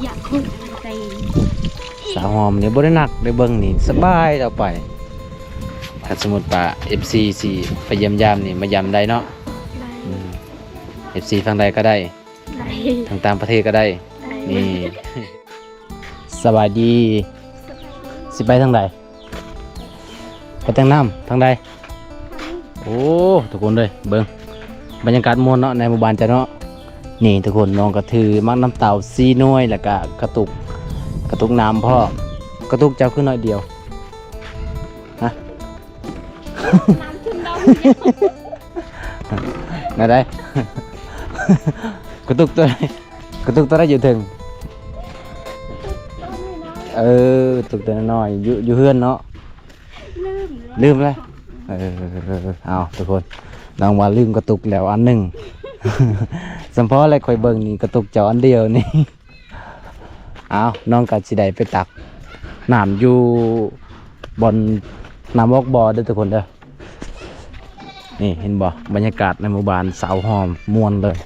ຢາກຮູ້ໄປ ສາວຫອມນີ້ບໍ່ໄດ້ໜັກ ໄດ້ເບິ່ງນີ້ສະບາຍເອົາໄປ. ຖ້າສົມມຸດວ່າເອັຟຊີຊິໄປຢ້ຽມຢາມນີ້ ມາຢ້າມໄດ້ເນາະ. ໄດ້ ອືມ ເອັຟຊີຝັ່ງໃດກໍໄດ້ ໄດ້ ທາງຕ່າງປະເທດກໍໄດ້ ໄດ້ ນີ້. ສະບາຍດີ ສະບາຍດີ ຊິໄປທາງໃດ? ໄປທາງນ້ຳ ທາງໃດ? ໂອ້ ທຸກຄົນເອີຍ ເບິ່ງບັນຍາກາດມ່ວນເນາະ ໃນໝູ່ບ້ານເຈົ້າເນາະ. ນີ້ທຸກຄົນ ນ້ອງກໍຖືໝາກນ້ຳເຕົ້າສີ່ໜ່ວຍ ແລ້ວກະກະຕຸກ ກະຕຸກນ້ຳພ້ອມ. ກະຕຸກເຈົ້າຄືໜ້ອຍດຽວ ຮະ? ນ້ຳຂຶ້ນເບົາ ແນວໃດ? ກະຕຸກຕົວໃດ? ກະຕຸກຕົວໃດຢູ່ເທິງ? ເອີ ຕຸກຕົວນ້ອຍໆ ຢູ່ ຢູ່ເຮືອນເນາະ. ລືມແລ້ວ ລືມແລ້ວ. ເອີ ເອົາ ທຸກຄົນ ນ້ອງວ່າລືມກະຕຸກແລ້ວອັນໜຶ່ງ. ສຳພໍແລ້ວ ຂ້ອຍເບິ່ງນີ້ກະຕຸກເຈົ້າອັນດຽວນີ້. ເອົາ ນ້ອງກໍຊິໄດ້ໄປຕັກນ້ຳຢູ່ບ່ອນນ້ຳອອກບໍ່ເດີທຸກຄົນເດີ. ນີ້ເຫັນບໍ່ ບັນຍາກາດໃນໝູ່ບ້ານສາວຫອມມ່ວນເລີຍ.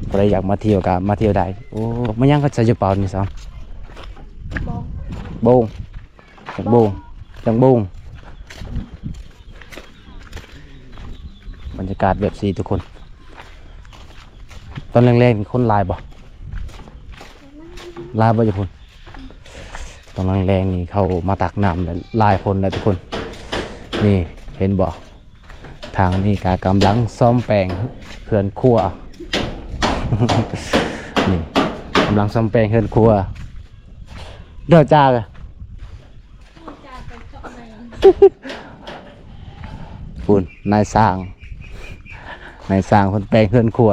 ຜູ້ໃດຢາກມາທ່ຽວກໍມາທ່ຽວໄດ້. ໂອ້ ມາຫຍັງເຂົາໃສ່ກະເປົານີ້ຊ້ຳ? ໂບງ ໂບງ ຈັກໂບງ ຈັກໂບງ. ບັນຍາກາດແບບຊີ້ທຸກຄົນ. ຕອນແລງໆນີ້ຄົນຫຼາຍບໍ່? ຫຼາຍບໍ່ຢູ່ພຸ້ນ? ຕອນແລງໆນີ້ເຂົາມາຕັກນ້ຳຫຼາຍຄົນແຫຼະທຸກຄົນ. ນີ້ເຫັນບໍ່? ທາງນີ້ກະກຳລັງສ້ອມແປງເຮືອນຄົວ. ນີ້ກຳລັງສ້ອມແປງເຮືອນຄົວ. ເດີຈ້າ ພຸ້ນນາຍຊ່າງ ນາຍຊ່າງເພິ່ນແປງເຮືອນຄົວ.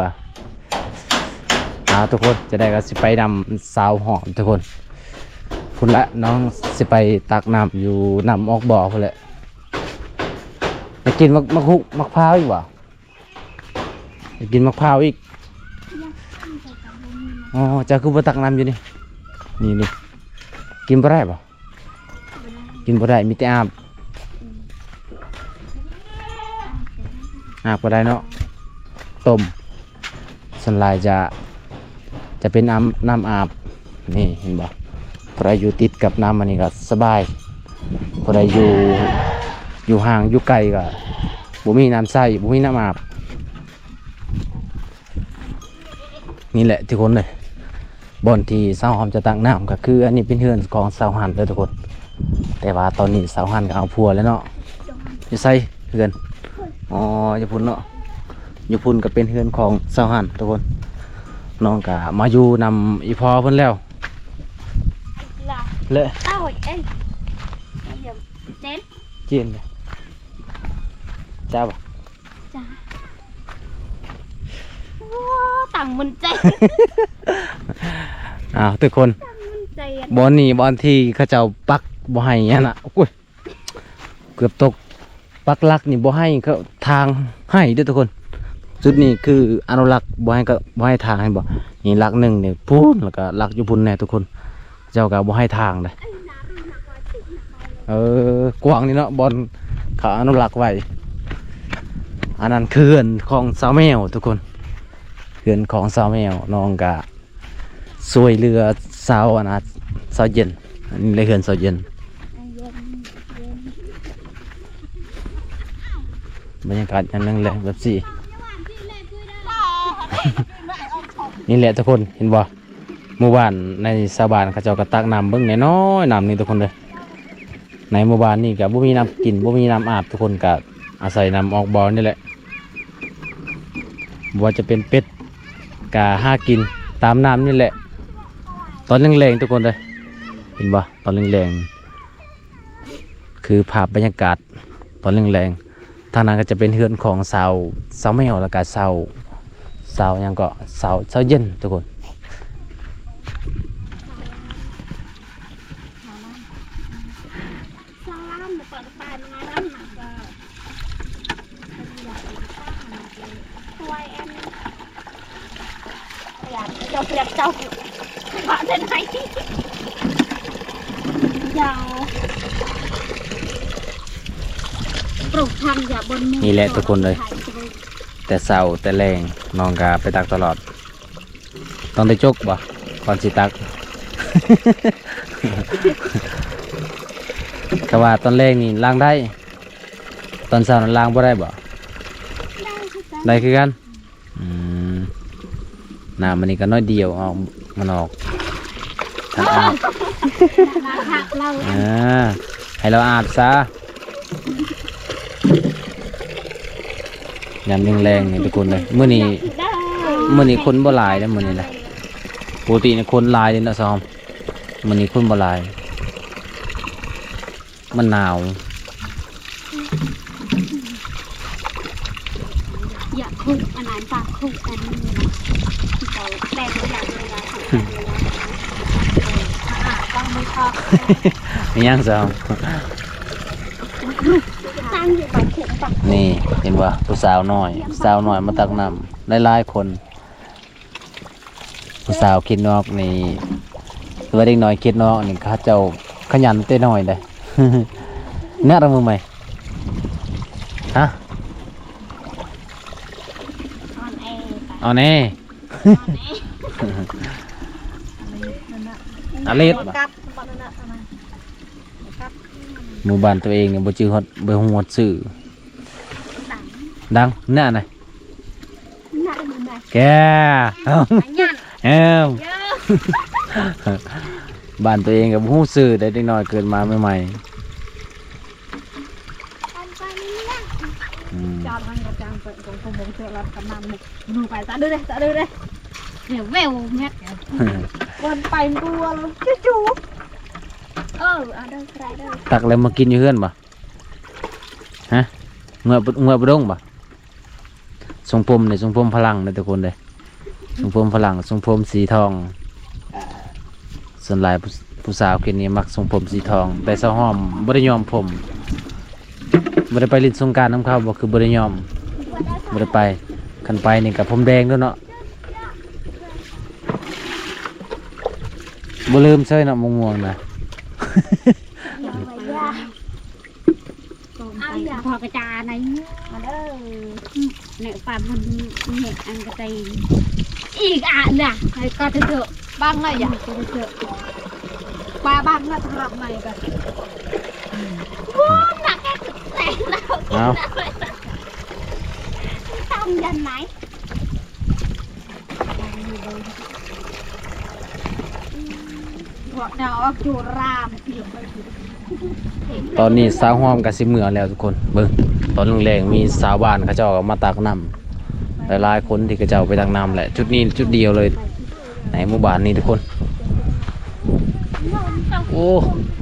ເອົາ ທຸກຄົນ ຈະໄດ້ກໍຊິໄປນຳສາວຫອມທຸກຄົນ. ພຸ້ນລະ ນ້ອງຊິໄປຕັກນ້ຳຢູ່ນ້ຳອອກບໍ່ພຸ້ນແຫຼະ. ໄປກິນໝາກ ໝາກຮຸກ ໝາກພ້າວອີກບໍ່? ໄປກິນໝາກພ້າວອີກ. ອໍ ເຈົ້າຄືບໍ່ຕັກນ້ຳຢູ່ນີ້? ນີ້ໆ ກິນບໍ່ໄດ້ບໍ່? ກິນບໍ່ໄດ້ ມີແຕ່ອາບ. ອາບກໍໄດ້ເນາະ ຕົ້ມ. ສ່ວນຫຼາຍຈະ ຈະເປັນອາບ ນ້ຳອາບ. ນີ້ເຫັນບໍ່? ຜູ້ໃດຢູ່ຕິດກັບນ້ຳອັນນີ້ກໍສະບາຍ. ຜູ້ໃດຢູ່ ຢູ່ຫ່າງຢູ່ໄກກໍບໍ່ມີນ້ຳໃຊ້ ບໍ່ມີນ້ຳອາບ. ນີ້ແຫຼະທຸກຄົນເອີຍ ບ່ອນທີ່ສາວຫອມຈະຕັກນ້ຳກໍຄື ອັນນີ້ເປັນເຮືອນຂອງສາວຫັນເດີທຸກຄົນ. ແຕ່ວ່າຕອນນີ້ສາວຫັນກໍເອົາຜົວແລ້ວເນາະ. ຢູ່ໃສເຮືອນ? ອໍ ຢູ່ພຸ້ນເນາະ. ຢູ່ພຸ້ນກໍເປັນເຮືອນຂອງສາວຫັນທຸກຄົນ. ນ້ອງກໍມາຢູ່ນຳອີ່ພໍ່ເພິ່ນແລ້ວ ແລະ ເອົາເອັງ ເຈນ ເຈນ ຈ້າບໍ່? ຈ້າ ໂອ້ ຕັງມັນໃຈ. ອ້າວ ທຸກຄົນ ຕັງມັນໃຈ ບ່ອນນີ້ບ່ອນທີ່ເຂົາເຈົ້າປັກບໍ່ໃຫ້ຫັ້ນນະ. ໂອ້ຍ ເກືອບຕົກ. ປັກຫຼັກນີ້ບໍ່ໃຫ້ເຂົາທາງໃຫ້ເດີທຸກຄົນ. ຈຸດນີ້ຄືອະນຸລັກ ບໍ່ໃຫ້ ກໍບໍ່ໃຫ້ທາງ ເຫັນບໍ່? ນີ້ຫຼັກໜຶ່ງນີ້ພຸ້ນ ແລ້ວກໍຫຼັກຢູ່ພຸ້ນແດ່ທຸກຄົນ. ເຈົ້າກໍບໍ່ໃຫ້ທາງເດ້. ເອີ ກວ້າງນີ້ເນາະ ບ່ອນເຂົາອະນຸລັກໄວ້. ອັນນັ້ນເຮືອນຂອງສາວແມວທຸກຄົນ ເຮືອນຂອງສາວແມວ. ນ້ອງກະຊ່ວຍເຫຼືອສາວ ອັນນະ ສາວເຢັນ. ອັນນີ້ເຮືອນສາວເຢັນ. ບັນຍາກາດຍາມແລງໆແບບຊີ້ ນີ້ແຫຼະທຸກຄົນ ເຫັນບໍ່? ໝູ່ບ້ານໃນຊາວບ້ານເຂົາເຈົ້າກໍຕັກນ້ຳເບິ່ງແດ່ນ້ອຍ ນ້ຳນີ້ທຸກຄົນເດີ. ໃນໝູ່ບ້ານນີ້ກໍບໍ່ມີນ້ຳກິນ ບໍ່ມີນ້ຳອາບ ທຸກຄົນກໍອາໄສນ້ຳອອກບໍ່ນີ້ແຫຼະ. ບໍ່ວ່າຈະເປັນເປັດກໍຫາກິນຕາມນ້ຳນີ້ແຫຼະ. ຕອນແລງໆ ທຸກຄົນເດີ ເຫັນບໍ່? ຕອນແລງໆ ຄືພາບບັນຍາກາດຕອນແລງໆ. ທາງນັ້ນກໍຈະເປັນເຮືອນຂອງສາວ ສາວແມວ ແລ້ວກໍສາວ ສາວຫຍັງເກາະ ສາວ ສາວເຢັນທຸກຄົນ. ນີ້ແຫຼະທຸກຄົນເອີຍ ແຕ່ເຊົ້າແຕ່ແລງນ້ອງກະໄປຕັກຕະຫຼອດ. ຕ້ອງໄດ້ຈົກບໍ່ ກ່ອນຊິຕັກ? ກະວ່າຕອນແລງນີ້ລ້າງໄດ້ ຕອນເຊົ້ານັ້ນລ້າງບໍ່ໄດ້ບໍ່? ໄດ້ຄືກັນ ໄດ້ຄືກັນ ອືມ ນ້ຳມັນນີ້ກໍໜ້ອຍດຽວ ເອົາມັນອອກ ທັງອາບ ເອີ ໃຫ້ລາວອາບຊະ ຍາມແລງໆນີ້ທຸກຄົນເອີຍ ມື້ນີ້ ມື້ນີ້ຄົນບໍ່ຫຼາຍເດ້ ມື້ນີ້ນະ ປົກກະຕິນີ້ຄົນຫຼາຍເດ້ເນາະຊອມ ມື້ນີ້ຄົນບໍ່ຫຼາຍ. ມັນໜາວ ຢາກຄຸກອັນນັ້ນ ປາກຄຸກອັນນີ້ນະ ທີ່ເຂົາແຕ່ງໄວ້ຢ່າງເວລາ ສະອາດຕ້ອງມືທອກ ອີຫຍັງຊະ ຕັ້ງຢູ່ປາກຄຸກ ນີ້ເຫັນບໍ່ ຜູ້ສາວນ້ອຍ ຜູ້ສາວນ້ອຍມາຕັກນ້ຳ ຫຼາຍໆຄົນ. ຜູ້ສາວຂີ້ນອກນີ້ ຫຼືວ່າເດັກນ້ອຍຂີ້ນອກນີ້ ເຂົາເຈົ້າຂະຫຍັນແຕ່ນ້ອຍເດ້ ນັດເອົາມືໃໝ່ ຮະ ອ່ອນແອ ອ່ອນແອ ອາເລັດ ໝູ່ບ້ານຕົວເອງນີ້ບໍ່ຈື່ຮອດ ບໍ່ຮູ້ຮອດຊື່ ດັງ ດັງ ນັ້ນນະ. ແກ ອັນຫຍັງ ແອມ ບ້ານຕົວເອງກໍບໍ່ຮູ້ຊື່ໄດ໋ ເດັກນ້ອຍເກີດມາໃໝ່ໆ ອືມ ຈານມັນກໍຈາງເປີດຂອງຄົນບໍ່ເຊື່ອລັດກຳນຳ ດູໄປຕາເດີເດ້ ຕາເດີເດ້ ແວວແມັດ ກ່ອນໄປມັນກໍວ່າ ຈູ່ໆ ເອີ ເອົາເດີ ໄດ້ເດີ ຕັກແລ້ວມາກິນຢູ່ເຮືອນບໍ່? ຮະ ເງືອກ ເງືອກປະດົງບໍ່? ຊົງຜົມນີ້ ຊົງຜົມຝຣັ່ງເດ້ທຸກຄົນເດ້ ຊົງຜົມຝຣັ່ງ ຊົງຜົມສີທອງ ສ່ວນຫຼາຍຜູ້ ຜູ້ສາວເຂດນີ້ມັກຊົງຜົມສີທອງ ແຕ່ສາວຫອມບໍ່ໄດ້ຍ້ອມຜົມ ບໍ່ໄດ້ໄປຫຼິ້ນສົງການນຳເຂົາບໍ່ ຄືບໍ່ໄດ້ຍ້ອມ ບໍ່ໄດ້ໄປ ຄັນໄປນີ້ກໍຜົມແດງໂລດເນາະ ບໍ່ລືມເຊີຍເນາະ ມະມ່ວງນະ. ເອົາຢ່າ ພໍກະຈາໃນ ມາເດີ ແນວປານມັນແນວອັນກະໄຕ ອີກອະລະ ໃຫ້ກໍເຖາະ ບັງເລີຍ ກໍເຖາະ ປາບັງລະສຳລັບໃໝ່ກໍ ໂອ້ ໜັກແກແຕກແລ້ວ ເອົາ ຕຳຢັນໄໝ? ຕອນນີ້ສາວຫອມກໍຊິເມືອແລ້ວທຸກຄົນ ເບິ່ງ ຕອນແລງໆມີຊາວບ້ານເຂົາເຈົ້າກໍມາຕັກນ້ຳ ຫຼາຍໆຄົນທີ່ເຂົາເຈົ້າໄປຕັກນ້ຳແຫຼະ ຈຸດນີ້ຈຸດດຽວເລີຍໃນໝູ່ບ້ານນີ້ທຸກຄົນ ໂອ້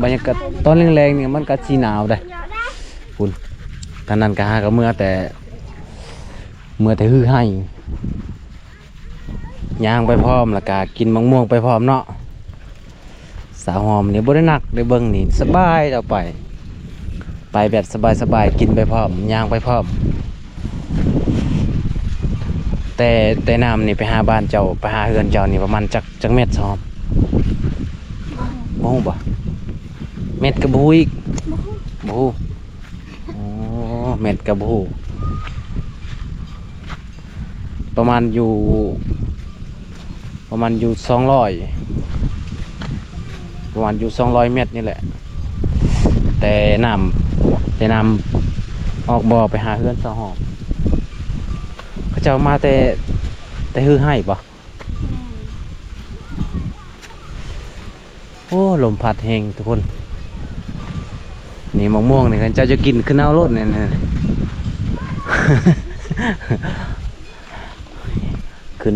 ບັນຍາກາດຕອນແລງໆນີ້ມັນກໍຊິໜາວເດ້ ພຸ້ນ ທາງນັ້ນກໍຫາກໍເມືອແຕ່ ເມືອແຕ່ຮືໄຮ່ ຍ່າງໄປພ້ອມ ແລ້ວກະກິນໝາກມ່ວງໄປພ້ອມເນາະ ສາວຫອມນີ້ບໍ່ໄດ້ໜັກ ໄດ້ເບິ່ງນີ້ສະບາຍ ເອົາໄປ ໄປແບບສະບາຍໆ ກິນໄປພ້ອມ ຍ່າງໄປພ້ອມ ແຕ່ ແຕ່ນ້ຳນີ້ໄປຫາບ້ານເຈົ້າ ໄປຫາເຮືອນເຈົ້ານີ້ປະມານຈັກ ຈັກແມັດ ສາວຫອມ? ບໍ່ຮູ້ບໍ່? ແມັດກໍບໍ່ຮູ້ອີກ ບໍ່ຮູ້ ບໍ່ຮູ້. ອໍ ແມັດກໍບໍ່ຮູ້ ປະມານຢູ່ ປະມານຢູ່ສອງຮ້ອຍ ປະມານຢູ່ສອງຮ້ອຍແມັດນີ້ແຫຼະ ແຕ່ນ້ຳ ແຕ່ນ້ຳອອກບໍ່ໄປຫາເຮືອນສາວຫອມ ເຂົາເຈົ້າມາແຕ່ ແຕ່ຮືໄຮ່ບໍ່? ແມ່ນ ໂອ້ ລົມພັດແຮງທຸກຄົນ ນີ້ໝາກມ່ວງນີ້ ຄັນເຈົ້າຈະກິນຂຶ້ນເອົາໂລດນີ້ ນີ້ ຂຶ້ນ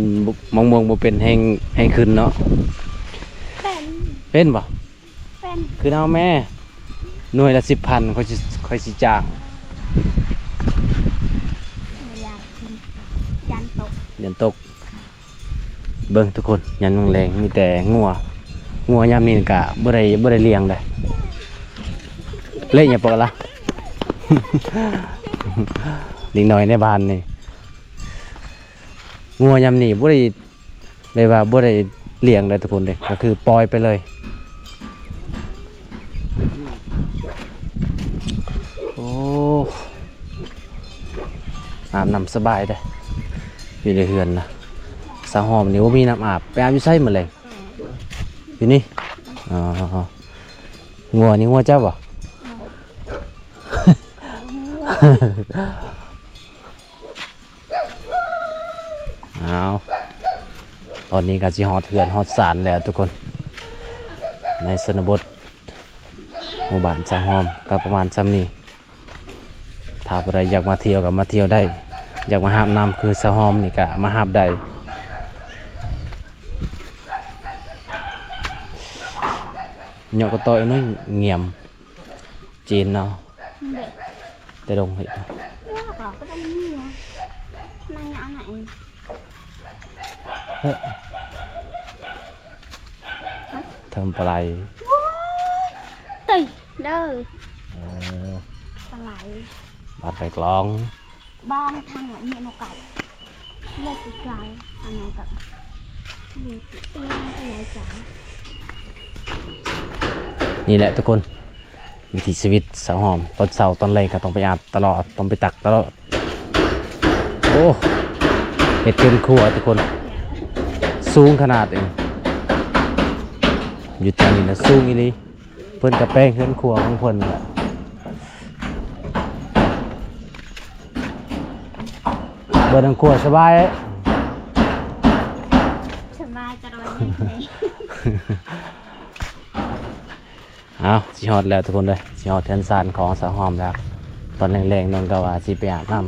ໝາກມ່ວງບໍ່ເປັນແຮງ ແຮງຂຶ້ນເນາະ ເປັນ ເປັນບໍ່? ເປັນ ຂຶ້ນເອົາແມ້ ໜ່ວຍລະສິບພັນ ຂ້ອຍຊິ ຂ້ອຍຊິຈ້າງ ຢ້ານຕົກ ຢ້ານຕົກ. ເບິ່ງທຸກຄົນ ຍາມແລງໆ ມີແຕ່ງົວ ງົວຍາມນີ້ກະບໍ່ໄດ້ ບໍ່ໄດ້ລ້ຽງເດ້ ເລະຫຍັງປະກະລະ ເດັກນ້ອຍໃນບ້ານນີ້ ງົວຍາມນີ້ບໍ່ໄດ້ ແບບວ່າບໍ່ໄດ້ລ້ຽງເດ້ທຸກຄົນເດ້ ກໍຄືປ່ອຍໄປເລີຍ ໂອ້ ອາບນ້ຳສະບາຍເດ້ ຢູ່ໃນເຮືອນນະ ສາວຫອມນີ້ບໍ່ມີນ້ຳອາບ ໄປອາບຢູ່ໃສມື້ແລງ? ຢູ່ນີ້ ອໍ ງົວນີ້ງົວເຈົ້າບໍ່? ອ້າວ ຕອນນີ້ກໍຊິຮອດເຮືອນຮອດຊານແລ້ວທຸກຄົນ ໃນຊົນນະບົດ ໝູ່ບ້ານສາວຫອມກໍປະມານຊ່ຳນີ້. ຖ້າຜູ້ໃດຢາກມາທ່ຽວກໍມາທ່ຽວໄດ້ ຢາກມາຫາບນ້ຳຄືສາວຫອມນີ້ກໍມາຫາບໄດ້. ເຍາະກະຕໍ່ຍໜ້ອຍງຽມ ຈີນເນາະ ແຕ່ດົງເຮັດ ທຳປະໄລ ໂອ້ຍ ເຕີຍເດີ ເອີ ປະໄລ ບາດໄປກລອງ ບ້ານທາງນີ້ນກກັດ ເລີກໄກ ອັນນັ້ນກໍເລີກໄປໄກ. ນີ້ແຫຼະທຸກຄົນ ວິຖີຊີວິດສາວຫອມ ຕອນເຊົ້າຕອນແລງກໍຕ້ອງໄປອາບຕະຫຼອດ ຕ້ອງໄປຕັກຕະຫຼອດ. ໂອ້ ເຮັດເຮືອນຄົວທຸກຄົນ ສູງຂະໜາດເອງ ຢູ່ແຖວນີ້ນະສູງອີ່ຫຼີ. ເພິ່ນກະແປງເຮືອນຄົວຂອງເພິ່ນແຫຼະ ເບິ່ງເຮືອນຄົວສະບາຍ ສະບາຍຕະຫຼອດເລີຍ. ເອົາ ຊິຮອດແລ້ວທຸກຄົນເດີ ຊິຮອດເຮືອນຊານຂອງສາວຫອມແລ້ວ. ຕອນແລງໆ ນ້ອງກໍວ່າຊິໄປອາບນ້ຳ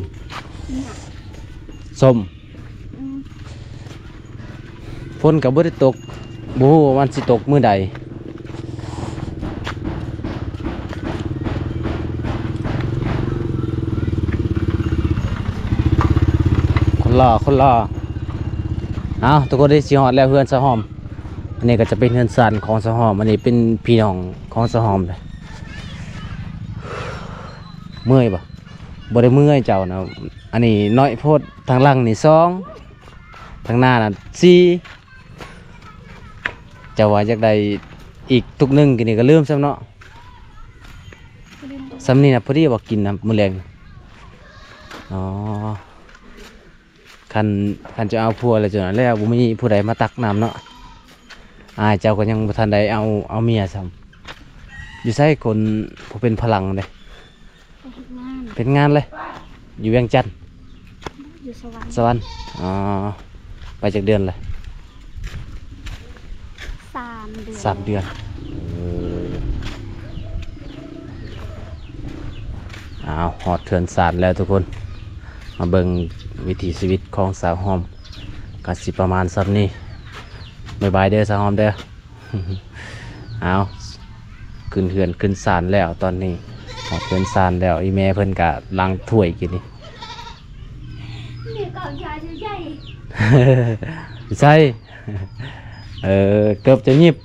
ສົ້ມ ອືມ ຝົນກໍບໍ່ໄດ້ຕົກ ບໍ່ຮູ້ວ່າມັນຊິຕົກມື້ໃດ. ຄົນຫຼໍ່ ຄົນຫຼໍ່. ເອົາ ທຸກຄົນເອີຍ ຊິຮອດແລ້ວເຮືອນສາວຫອມ. ອັນນີ້ກໍຈະເປັນເຮືອນຊານຂອງສາວຫອມ ອັນນີ້ເປັນພີ່ນ້ອງຂອງສາວຫອມເດ້. ເມື່ອຍບໍ່? ບໍ່ໄດ້ເມື່ອຍເຈົ້ານະ. ອັນນີ້ນ້ອຍໂພດ ທາງຫຼັງນີ້ສອງ ທາງໜ້ານະສີ່. ເຈົ້າວ່າຢາກໄດ້ອີກຕຸກໜຶ່ງ ກິນນີ້ກໍລືມຊ້ຳເນາະ. ຊ້ຳນີ້ນະ ພໍດີວ່າກິນນະ ມື້ແລງ. ອໍ ຄັນ ຄັນຈະເອົາຜົວແລ້ວ ຈົນແລ້ວ ບໍ່ມີຜູ້ໃດມາຕັກນ້ຳເນາະ. ອ້າຍເຈົ້າກໍຍັງບໍ່ທັນໄດ້ເອົາ ເອົາເມຍຊ້ຳ. ຢູ່ໃສຄົນຜູ້ເປັນພະລັງເດ້? ໄປເຮັດງານ ເຮັດງານເລີຍ ຢູ່ວຽງຈັນ ຢູ່ສະຫວັນ ສະຫວັນ. ອໍ ໄປຈັກເດືອນລະ? ສາມເດືອນ ສາມເດືອນ. ເອີ ອ້າວ ຮອດເຮືອນຊານແລ້ວທຸກຄົນ ມາເບິ່ງວິຖີຊີວິດຂອງສາວຫອມ ກໍຊິປະມານສ່ຳນີ້. ບາຍບາຍເດີສາວຫອມເດີ. ເອົາ ຂຶ້ນເຮືອນຂຶ້ນຊານແລ້ວຕອນນີ້ ຮອດເຮືອນຊານແລ້ວ. ອີ່ແມ່ເພິ່ນກະລ້າງຖ້ວຍກິນນີ້ ນີ້ກໍຢາຢູ່ໃຫຍ່ ໃສ່ ເອີ ເກີບຈະຫຍິບ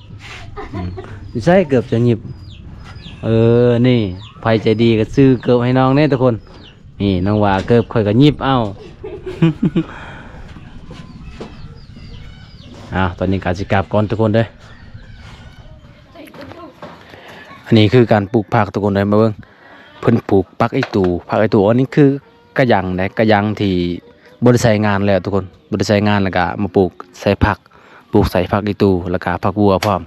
ອືມ ໃສ່ເກີບຈະຫຍິບ. ເອີ ນີ້ ໃຜໃຈດີກໍຊື້ເກີບໃຫ້ນ້ອງແດ່ທຸກຄົນ. ນີ້ນ້ອງວ່າເກີບຂ້ອຍກໍຫຍິບເອົາ. ອ້າວ ຕອນນີ້ກໍຊິກັບກ່ອນທຸກຄົນເດີ. ອັນນີ້ຄືການປູກຜັກທຸກຄົນເດີ ມາເບິ່ງ ເພິ່ນປູກຜັກອີ່ຕູ ຜັກອີ່ຕູ. ອັນນີ້ຄືກະຍັງເດ້ ກະຍັງທີ່ບໍ່ໄດ້ໃຊ້ງານແລ້ວທຸກຄົນ ບໍ່ໄດ້ໃຊ້ງານ ແລ້ວກະມາປູກໃສ່ຜັກ ປູກໃສ່ຜັກອີ່ຕູ ແລ້ວກະຜັກບົວພ້ອມ.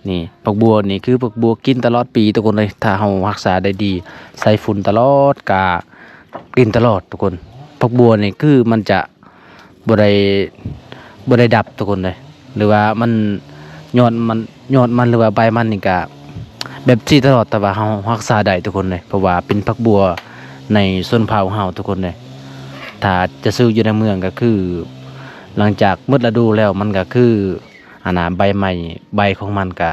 ນີ້ ຜັກບົວນີ້ຄືຜັກບົວກິນຕະຫຼອດປີທຸກຄົນເອີຍ ຖ້າເຮົາຮັກສາໄດ້ດີ ໃສ່ຝຸ່ນຕະຫຼອດ ກະກິນຕະຫຼອດທຸກຄົນ. ຜັກບົວນີ້ຄືມັນຈະບໍ່ໄດ້ ບໍ່ໄດ້ດັບທຸກຄົນເອີຍ ຫຼືວ່າມັນ ຍອດມັນ ຍອດມັນ ຫຼືວ່າໃບມັນນີ້ກະແບບຊີ້ຕະຫຼອດ ແຕ່ວ່າເຮົາຮັກສາໄດ້ທຸກຄົນເອີຍ ເພາະວ່າເປັນຜັກບົວໃນຊົນເຜົ່າເຮົາທຸກຄົນເອີຍ. ຖ້າຈະຊື້ຢູ່ໃນເມືອງກໍຄື ຫຼັງຈາກໝົດລະດູແລ້ວ ມັນກໍຄື ອັນນ່າ ໃບໄມ້ ໃບຂອງມັນກະ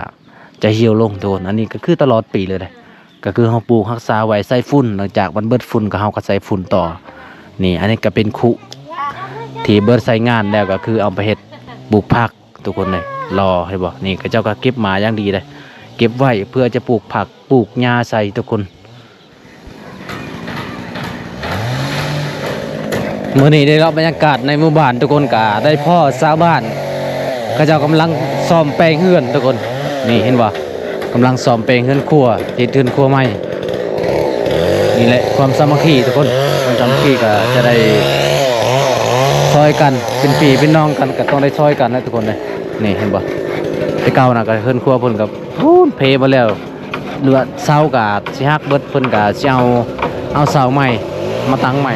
ຈະຫ່ຽວລົງທຸກຄົນ. ອັນນີ້ກໍຄືຕະຫຼອດປີເລີຍເດ້ ກໍຄືເຮົາປູກຮັກສາໄວ້ໃສ່ຝຸ່ນ ຫຼັງຈາກມັນເບິດຝຸ່ນກໍເຮົາກໍໃສ່ຝຸ່ນຕໍ່. ນີ້ ອັນນີ້ກໍເປັນຄຸທີ່ເບິດໃຊ້ງານແລ້ວ ກໍຄືເອົາໄປເຮັດປູກຜັກທຸກຄົນເອີຍ. ຫຼໍ່ ເຫັນບໍ່? ນີ້ ເຂົາເຈົ້າກໍເກັບມາຢ່າງດີເດ້ ເກັບໄວ້ເພື່ອຈະປູກຜັກ ປູກຫຍ້າໃສ່ທຸກຄົນ. ມື້ນີ້ໄດ້ເລາະບັນຍາກາດໃນໝູ່ບ້ານທຸກຄົນ ກະໄດ້ພໍ້ຊາວບ້ານ ເຂົາເຈົ້າກຳລັງສ້ອມແປງເຮືອນທຸກຄົນ. ນີ້ເຫັນບໍ່? ກຳລັງສ້ອມແປງເຮືອນຄົວ ເຮັດເຮືອນຄົວໃໝ່. ນີ້ແຫຼະຄວາມສາມັກຄີທຸກຄົນ ຄວາມສາມັກຄີກະຈະໄດ້ຊ່ອຍກັນ ເປັນພີ່ເປັນນ້ອງກັນກະຕ້ອງໄດ້ຊ່ອຍກັນນະທຸກຄົນເອີຍ. ນີ້ເຫັນບໍ່? ແຕ່ເກົ່ານະກໍເຮືອນຄົວເພິ່ນກໍພຸ້ນເພໝົດແລ້ວ ເຫຼືອເສົາກໍຊິຫັກເບິດ ເພິ່ນກໍຊິເອົາ ເອົາເສົາໃໝ່ມາຕັ້ງໃໝ່.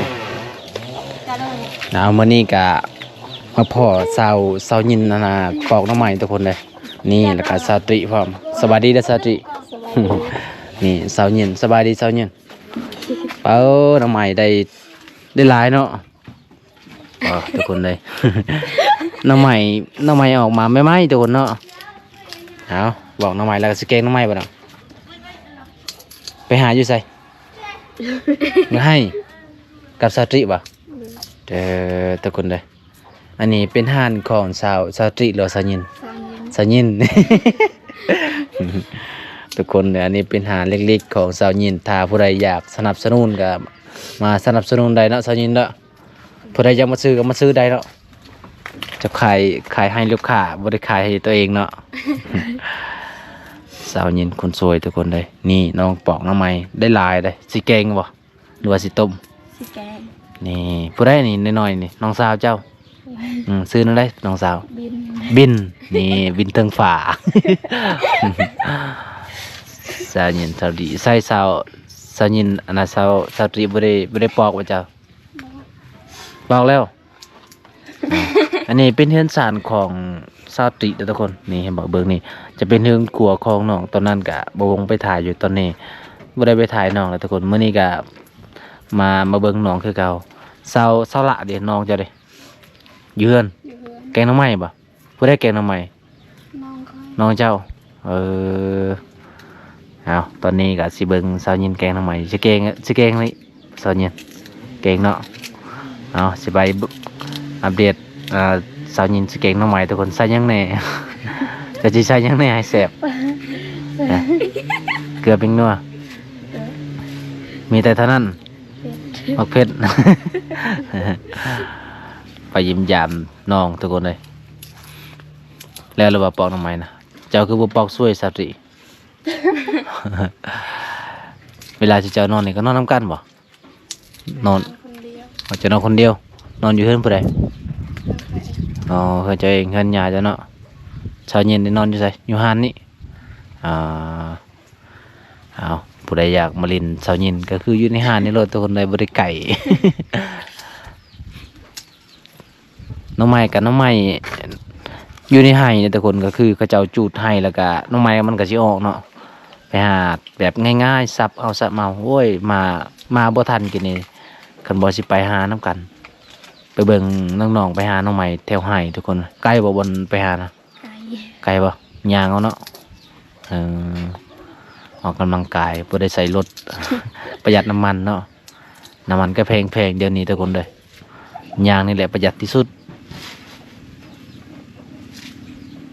ເອົາ ມື້ນີ້ກໍມາພໍ້ສາວ ສາວຍິນ ອັນນ່າ ປອກໜໍ່ໄມ້ທຸກຄົນເດ້. ນີ້ ແລ້ວກໍສາວຕຣີພ້ອມ. ສະບາຍດີເດີສາວຕຣີ. ນີ້ສາວຍິນ. ສະບາຍດີສາວຍິນ. ເອີ ໜໍ່ໄມ້ໄດ້ ໄດ້ຫຼາຍເນາະ. ອໍ ທຸກຄົນເລີຍ ໜໍ່ໄມ້ ໜໍ່ໄມ້ອອກມາໃໝ່ໆ ທຸກຄົນເນາະ. ເອົາ ບອກໜໍ່ໄມ້ແລ້ວກໍຊິແກງໜໍ່ໄມ້ບໍ່ເນາະ. ໄປຫາຢູ່ໃສ? ຢູ່ໄຮ່ ກັບສາວຕຣີບໍ່? ເອີ ທຸກຄົນເລີຍ ອັນນີ້ເປັນຮ້ານຂອງສາວ ສາວຕຣີ ຫຼືວ່າສາວຍິນ? ສາວຍິນ ສາວຍິນ ທຸກຄົນເລີຍ ອັນນີ້ເປັນຮ້ານເລັກໆຂອງສາວຍິນ. ຖ້າຜູ້ໃດຢາກສະໜັບສະໜູນກໍມາສະໜັບສະໜູນໄດ້ເນາະ ສາວຍິນເນາະ. ຜູ້ໃດຢາກມາຊື້ກໍມາຊື້ໄດ້ເນາະ. ຈະຂາຍ ຂາຍໃຫ້ລູກຄ້າ ບໍ່ໄດ້ຂາຍໃຫ້ຕົວເອງເນາະ. ສາວຍິນຄົນສວຍທຸກຄົນເລີຍ. ນີ້ນ້ອງປອກໜໍ່ໄມ້ໄດ້ຫຼາຍເດ້. ຊິແກງບໍ່ ຫຼືວ່າຊິຕົ້ມ? ຊິແກງ. ນີ້ ຜູ້ໃດນີ້ນ້ອຍໆນີ້? ນ້ອງສາວເຈົ້າ. ອືມ ຊື່ແນວໃດນ້ອງສາວ? ບິນ. ບິນ. ນີ້ ບິນເທິງຟ້າ. ສາວຍິນ ສາວດີ ໃສ່ສາວ ສາວຍິນ ອັນນ່າ ສາວ ສາວຕຣີບໍ່ໄດ້ ບໍ່ໄດ້ປອກບໍ່ເຈົ້າ? ບອກແລ້ວ. ອັນນີ້ເປັນເຮືອນຊານຂອງສາວຕຣີເດີທຸກຄົນ. ນີ້ເຫັນບໍ່ ເບິ່ງນີ້ ຈະເປັນເຮືອນຄົວຂອງນ້ອງ. ຕອນນັ້ນກະບ່າວວົງໄປຖ່າຍຢູ່ ຕອນນີ້ບໍ່ໄດ້ໄປຖ່າຍນ້ອງແລ້ວທຸກຄົນ. ມື້ນີ້ກະມາ ມາເບິ່ງນ້ອງຄືເກົ່າ. ສາວ ສາວຫຼ້າເດ ນ້ອງເຈົ້າເດ? ຢູ່ເຮືອນ. ຢູ່ເຮືອນ. ແກງໜໍ່ໄມ້ບໍ່? ຜູ້ໃດແກງໜໍ່ໄມ້? ນ້ອງຂ້ອຍ. ນ້ອງເຈົ້າ. ເອີ ເອົາ ຕອນນີ້ກໍຊິເບິ່ງສາວຍິນແກງໜໍ່ໄມ້. ຊິແກງ ຊິແກງນີ້ ສາວຍິນ ແກງເນາະ. ເອົາ ຊິໄປອັບເດດ ເອີ ສາວຍິນຊິແກງໜໍ່ໄມ້ທຸກຄົນ. ໃສ່ຫຍັງແດ່? ຈະຊິໃສ່ຫຍັງແດ່ໃຫ້ແຊບ? ເກືອ ແປ້ງນົວ ມີແຕ່ເທົ່ານັ້ນ. ເຜັດ ໝາກເຜັດ. ໄປຢ້ຽມຢາມນ້ອງທຸກຄົນເອີຍ. ແລ້ວຫຼືວ່າປອກໜໍ່ໄມ້ນະ? ເຈົ້າຄືບໍ່ປອກຊ່ວຍສາວຕຣີ? ເວລາທີ່ເຈົ້ານອນນີ້ກໍນອນນຳກັນບໍ່? ນອນ ນອນຄົນດຽວ. ອໍ ເຈົ້ານອນຄົນດຽວ. ນອນຢູ່ເຮືອນຜູ້ໃດ? ເຮືອນຂ້ອຍເອງ. ອໍ ເຮືອນເຈົ້າເອງ ເຮືອນຍ່າເຈົ້າເນາະ. ເຊົ້າເຢັນໄດ້ນອນຢູ່ໃສ? ຢູ່ຮ້ານນີ້. ອ່າ ເອົາ ຜູ້ໃດຢາກມາຫຼິ້ນເຊົ້າເຢັນກໍຄືຢູ່ໃນຮ້ານນີ້ໂລດ ທຸກຄົນເອີຍ ບໍ່ໄດ້ໄກ. ໜໍ່ໄມ້ກັບໜໍ່ໄມ້ຢູ່ໃນໄຮ່ນີ້ ທຸກຄົນ ກໍຄືເຂົາເຈົ້າຈູດໄຮ່ ແລ້ວກະໜໍ່ໄມ້ມັນກໍຊິອອກເນາະ. ໄປຫາແບບງ່າຍໆ ສັບເອົາສັບເອົາ. ໂອ້ຍ ມາ ມາບໍ່ທັນກິນນີ້ ຄັນບໍ່ຊິໄປຫານຳກັນ. ໄປເບິ່ງນ້ອງໆໄປຫາໜໍ່ໄມ້ແຖວໄຮ່ ທຸກຄົນ. ໄກບໍ່ ບ່ອນໄປຫານະ? ໄກ ໄກບໍ່? ຍ່າງເອົາເນາະ. ເອີ ອອກກຳລັງກາຍ ບໍ່ໄດ້ໃຊ້ລົດ ປະຢັດນ້ຳມັນເນາະ. ນ້ຳມັນກໍແພງໆ ດຽວນີ້ທຸກຄົນເດີ. ຍ່າງນີ້ແຫຼະປະຢັດທີ່ສຸດ.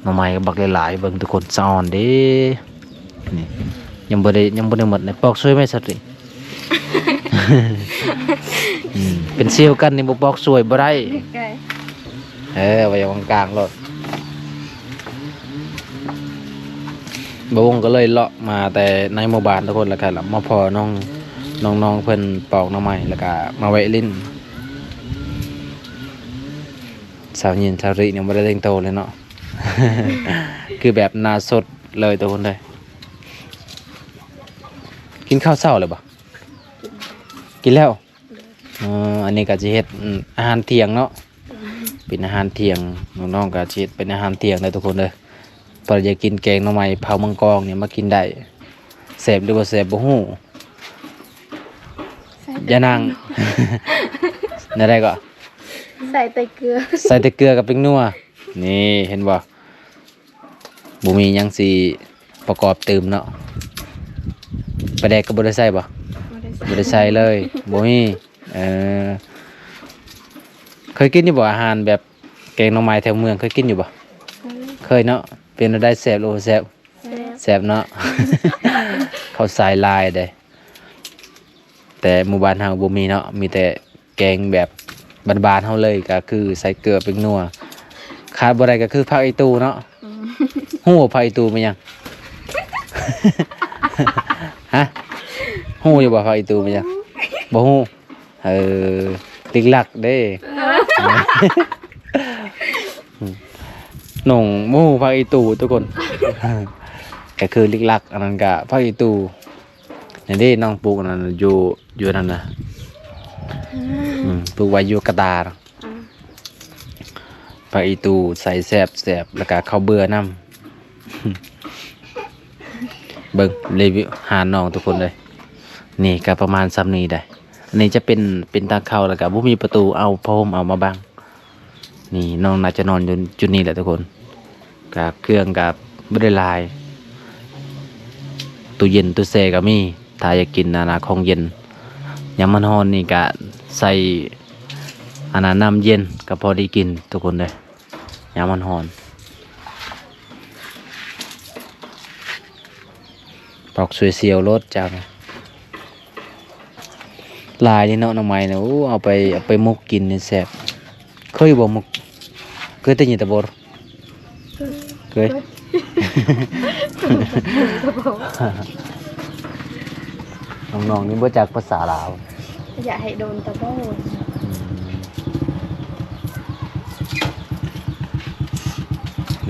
ໜໍ່ໄມ້ກໍບັກຫຼາຍໆ ເບິ່ງທຸກຄົນ ສະອອນເດ້. ນີ້ ຍັງບໍ່ໄດ້ ຍັງບໍ່ໄດ້ໝົດເລີຍ. ປອກຊ່ວຍໄໝສະຕິ? ອືມ ເປັນສ່ຽວກັນນີ້ບໍ່ປອກຊ່ວຍບໍ່ໄດ້. ເອີ ໄວ້ວາງກາງໂລດ. ບ່າວວົງກໍເລີຍເລາະມາແຕ່ໃນໝູ່ບ້ານທຸກຄົນ ແລ້ວກໍມາພໍ້ນ້ອງ ນ້ອງໆເພິ່ນປອກໜໍ່ໄມ້ ແລ້ວກໍມາແວະຫຼິ້ນ. ສາວຍິນ ສາວລິຍັງບໍ່ໄດ້ແຕ່ງໂຕເລີຍເນາະ. ຄືແບບໜ້າສົດເລີຍທຸກຄົນເດີ. ກິນເຂົ້າເຊົ້າແລ້ວບໍ່? ກິນແລ້ວ. ເອີ ອັນນີ້ກໍຊິເຮັດ ອາຫານທ່ຽງເນາະ. ເປັນອາຫານທ່ຽງ ນ້ອງໆກໍຊິເຮັດເປັນອາຫານທ່ຽງເດີທຸກຄົນເດີ. ໃຜຢາກກິນແກງໜໍ່ໄມ້ເຜົາເມືອງກອງນີ້ມາກິນໄດ້. ແຊບຫຼືບໍ່ແຊບບໍ່ຮູ້. ຢ່ານັ່ງ ແນວໃດກໍ? ໃສ່ແຕ່ເກືອ ໃສ່ແຕ່ເກືອກັບແປ້ງນົວ. ນີ້ເຫັນບໍ່? ບໍ່ມີຫຍັງຊິປະກອບຕື່ມເນາະ. ປາແດກກໍບໍ່ໄດ້ໃສ່ບໍ່? ບໍ່ໄດ້ໃສ່ ບໍ່ໄດ້ໃສ່ເລີຍ. ບໍ່ມີ. ເອີ ເຄີຍກິນຢູ່ບໍ່ ອາຫານແບບແກງໜໍ່ໄມ້ແຖວເມືອງ ເຄີຍກິນຢູ່ບໍ່? ເຄີຍ ເຄີຍເນາະ. ເປັນແນວໃດ ແຊບຫຼືບໍ່ແຊບ? ແຊບ ແຊບເນາະ. ເຂົ້າສາຍຫຼາຍເດ້. ແຕ່ໝູ່ບ້ານເຮົາບໍ່ມີເນາະ ມີແຕ່ແກງແບບບ້ານໆເຮົາເລີຍ ກໍຄືໃສ່ເກືອແປ້ງນົວ. ຂາດບໍ່ໄດ້ກໍຄືຜັກອີ່ຕູເນາະ. ອືມ ຮູ້ບໍ່ຜັກອີ່ຕູແມ່ນຫຍັງ? ຮະ? ຮູ້ຢູ່ບໍ່ຜັກອີ່ຕູແມ່ນຫຍັງ? ບໍ່ຮູ້. ເອີ ລິກລັກເດ້. ເອີ ອືມ ໜົງໝູ່ຜັກອີຕູທຸກຄົນ ກໍຄືລິກລັກ ອັນນັ້ນກໍຜັກອີຕູ ນີ້ເດ້ ນ້ອງປູກອັນນັ້ນຢູ່ ຢູ່ນັ້ນນະ ອືມ ອືມ ປູກໄວ້ຢູ່ກະຕາ ອືມ ຜັກອີຕູໃສ່ແຊບໆ ແລ້ວກໍເຂົ້າເບືອນຳ ເບິ່ງຣີວິວຮ້ານນ້ອງທຸກຄົນເລີຍ ນີ້ກໍປະມານຊ່ຳນີ້ໄດ໋ ອັນນີ້ຈະເປັນ ເປັນທາງເຂົ້າ ແລ້ວກໍບໍ່ມີປະຕູ ເອົາຜ້າຫົ່ມເອົາມາບັງ ນີ້ນ້ອງໜ້າຈະນອນຢູ່ຈຸດນີ້ແຫຼະທຸກຄົນ ກະເຄື່ອງກະບໍ່ໄດ້ຫຼາຍ ຕູ້ເຢັນຕູ້ແຊ່ກະມີ ຖ້າຢາກກິນອັນນະ ຂອງເຢັນ ຍາມມັນຮ້ອນນີ້ກະໃສ່ອັນນະ ນ້ຳເຢັນກະພໍໄດ້ກິນທຸກຄົນເດີ ຍາມມັນຮ້ອນ ປອກສວຍຊຽວໂລດເຈົ້າ ຫຼາຍເດເນາະ ໜໍ່ໄມ້ນະ ໂອ້ ເອົາໄປ ເອົາໄປໝົກກິນນີ້ແຊບ ເຄີຍບໍ່ໝົກ ເຄີຍແຕ່ຍິນແຕ່ບໍ່ ເຄີຍ ນ້ອງໆນີ້ບໍ່ຈັກພາສາລາວ ຢາກໃຫ້ໂດນຕະໂບນ ອືມ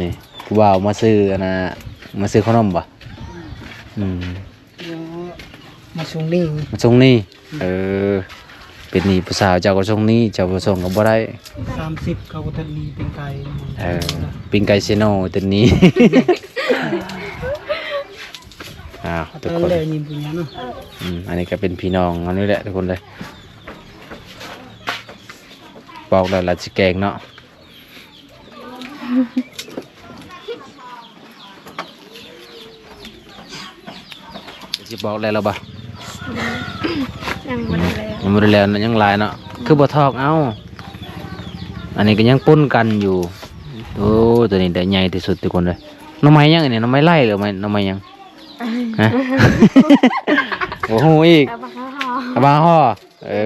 ນີ້ ຜູ້ບ່າວມາຊື້ອັນນະ ມາຊື້ຂະໜົມບໍ່? ອືມ ມາສົ່ງໜີ້ ມາສົ່ງໜີ້ ເອີ ເປັນໜີ້ຜູ້ສາວເຈົ້າກໍສົ່ງໜີ້ ເຈົ້າບໍ່ສົ່ງກໍບໍ່ໄດ້ ສາມສິບ ເຂົາກໍທັນໜີ້ປີ້ງໄກ່ ເອີ ປີ້ງໄກ່ເຊໂນທັນໜີ້ ອ້າວ ທຸກຄົນ ອືມ ອັນນີ້ກໍເປັນພີ່ນ້ອງເຮົານີ້ແຫຼະທຸກຄົນເລີຍ ບອກແລ້ວລະຊິແກງເນາະ. ຊິບອກແລ້ວລະບໍ່? ຍັງບໍ່ໄດ້ແລ້ວ ຍັງບໍ່ໄດ້ແລ້ວເນາະ ຍັງຫຼາຍເນາະ ອືມ ຄືບໍ່ຖອກເອົາ ອັນນີ້ກໍຍັງປົນກັນຢູ່ ໂອ້ ຕົວນີ້ໄດ້ໃຫຍ່ທີ່ສຸດທຸກຄົນເລີຍ ໜໍ່ໄມ້ຫຍັງອັນນີ້ ໜໍ່ໄມ້ໄລ່ ຫຼື ໜໍ່ໄມ້ຫຍັງ? ຮະ? ບໍ່ຮູ້ອີກ ອາບາຮໍ ອາບາຮໍ ເອີ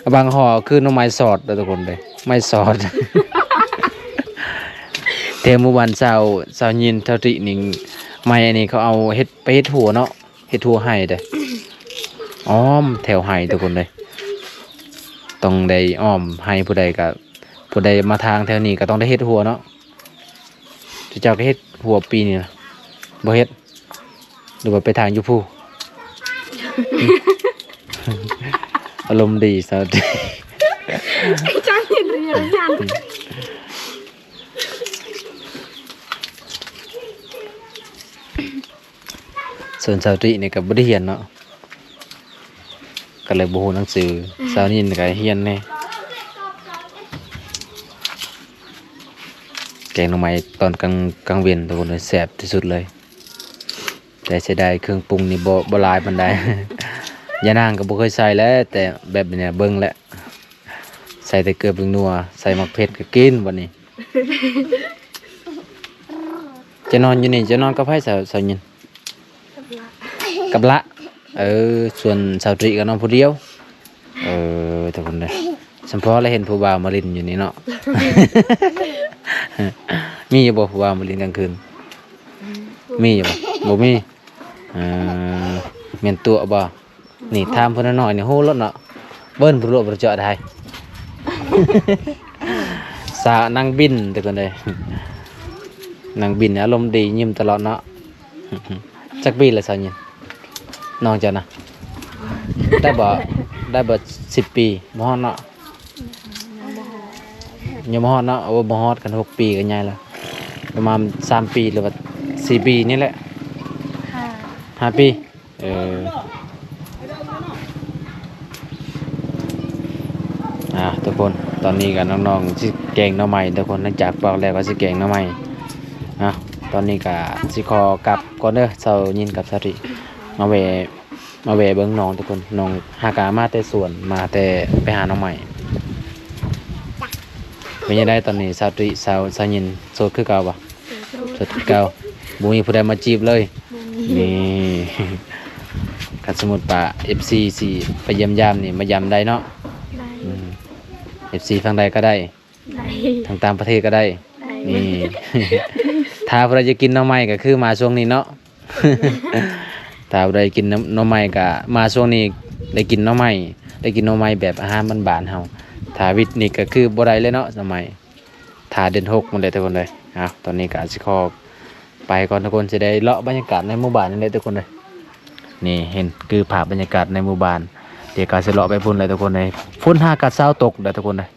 ອາບາຮໍຄືໜໍ່ໄມ້ສອດເດີທຸກຄົນເດີ ໄມ້ສອດ ແຖວໝູ່ບ້ານຊາວ ຊາວຍິນ ເທົ່າທີ່ນີ້ ໄມ້ອັນນີ້ເຂົາເອົາເຮັດ ໄປເຮັດຮົ້ວເນາະ ເຮັດຮົ້ວໄຮ່ເດ້ ອ້ອມແຖວໄຮ່ທຸກຄົນເດ້ ຕ້ອງໄດ້ອ້ອມໄຮ່ ຜູ້ໃດກະ ຜູ້ໃດມາທາງແຖວນີ້ກະຕ້ອງໄດ້ເຮັດຮົ້ວເນາະ ເຈົ້າກະເຮັດຮົ້ວປີນີ້ນະ ບໍ່ເຮັດ ຫຼືວ່າໄປທາງຢູ່ພູ້ ອາລົມດີຊະ ຈັກເຮັດຫຍັງ ສ່ວນສາວຕິນີ້ກໍບໍ່ໄດ້ຮຽນເນາະ ກໍເລີຍບໍ່ຮູ້ໜັງສື ສາວນິນກໍຮຽນແດ່ ແກງໜໍ່ໄມ້ຕອນກາງ ກາງເວັນ ທຸກຄົນເອີຍ ແຊບທີ່ສຸດເລີຍ ແຕ່ເສຍດາຍເຄື່ອງປຸງນີ້ບໍ່ ບໍ່ຫຼາຍປານໃດ ຍານາງກໍບໍ່ເຄີຍໃສ່ແຫຼະ ແຕ່ແບບນີ້ເບິ່ງແຫຼະ ໃສ່ແຕ່ເກືອແປ້ງນົວ ໃສ່ໝາກເຜັດກໍກິນບັດນີ້ ຈະນອນຢູ່ນີ້ ຈະນອນກັບໃຜ ສາວ ສາວຍິນ? ກັບຫຼ້າ ກັບຫຼ້າ ເອີ ສ່ວນສາວຕຣີກໍນອນຜູ້ດຽວ ເອີ ທຸກຄົນເດີ ສຳພໍລະເຫັນຜູ້ບ່າວມາຫຼິ້ນຢູ່ນີ້ເນາະ ມີຢູ່ບໍ່ຜູ້ບ່າວມາຫຼິ້ນກາງຄືນ? ອືມ ມີຢູ່ບໍ່? ບໍ່ມີ ເອີ ແມ່ນຕົວະບໍ່? ນີ້ ຖາມຜູ້ນ້ອຍໆນີ້ຮູ້ໂລດເນາະ ເບິ່ງຜູ້ຫຼວງຜູ້ເຈາະໄດ້ ສາວນາງບິນ ທຸກຄົນເອີຍ ນາງບິນອາລົມດີ ຍິ້ມຕະຫຼອດເນາະ ຈັກປີແລ້ວສາວຍິນ? ນ້ອງເຈົ້ານະ ໄດ້ບໍ່ ໄດ້ບໍ່ສິບປີ? ບໍ່ຮອດເນາະ ຍັງບໍ່ຮອດເນາະ ໂອ້ ບໍ່ຮອດ ຄັນຫົກປີກໍໃຫຍ່ແລ້ວ ປະມານສາມປີ ຫຼືວ່າສີ່ປີນີ້ແຫຼະ ຫ້າ ຫ້າປີ. ເອີ ອ່າ ທຸກຄົນ ຕອນນີ້ກໍນ້ອງໆຊິແກງໜໍ່ໄມ້ ທຸກຄົນ ຫຼັງຈາກປອກແລ້ວກໍຊິແກງໜໍ່ໄມ້ ອ່າ ຕອນນີ້ກໍຊິຂໍກັບກ່ອນເດີ ສາວຍິນກັບສາວຕຣີ ມາແວ່ ມາແວ່ເບິ່ງນ້ອງ ທຸກຄົນ ນ້ອງຫາກະມາແຕ່ສວນ ມາແຕ່ໄປຫາໜໍ່ໄມ້ ເປັນຈັ່ງໃດຕອນນີ້ ສາວຕຣີ ສາວ ສາວຍິນ ໂສດຄືເກົ່າບໍ່? ໂສດຄືເກົ່າ ບໍ່ມີຜູ້ໃດມາຈີບເລີຍ ບໍ່ມີ ນີ້ ຄັນສົມມຸດວ່າເອັຟຊີຊິໄປຢ້ຽມຢາມນີ້ ມາຢາມໄດ້ເນາະ ໄດ້ ອືມ ເອັຟຊີຝັ່ງໃດກໍໄດ້ ໄດ້ ທາງຕ່າງປະເທດກໍໄດ້ ໄດ້ ນີ້ ຖ້າຜູ້ໃດຢາກກິນໜໍ່ໄມ້ກໍຄືມາຊ່ວງນີ້ເນາະ ຖ້າຜູ້ໃດກິນໜໍ່ ໜໍ່ໄມ້ກໍມາຊ່ວງນີ້ ໄດ້ກິນໜໍ່ໄມ້ ໄດ້ກິນໜໍ່ໄມ້ແບບອາຫານບ້ານໆເຮົາ ຖ້າວິດນີ້ກໍຄືບໍ່ໄດ້ເລີຍເນາະ ໜໍ່ໄມ້ ຖ້າເດືອນຫົກພຸ້ນແຫຼະ ທຸກຄົນເອີຍ ອ່ະ ຕອນນີ້ກໍຊິຂໍໄປກ່ອນທຸກຄົນ ຊິໄດ້ເລາະບັນຍາກາດໃນໝູ່ບ້ານນີ້ແຫຼະທຸກຄົນເອີຍ. ນີ້ເຫັນຄືພາບບັນຍາກາດໃນໝູ່ບ້ານ ດຽວກໍຊິເລາະໄປພຸ້ນແຫຼະທຸກຄົນເອີຍ. ຝົນຫາກະເຊົາຕົກແລ້ວທຸກຄົນເອີຍ.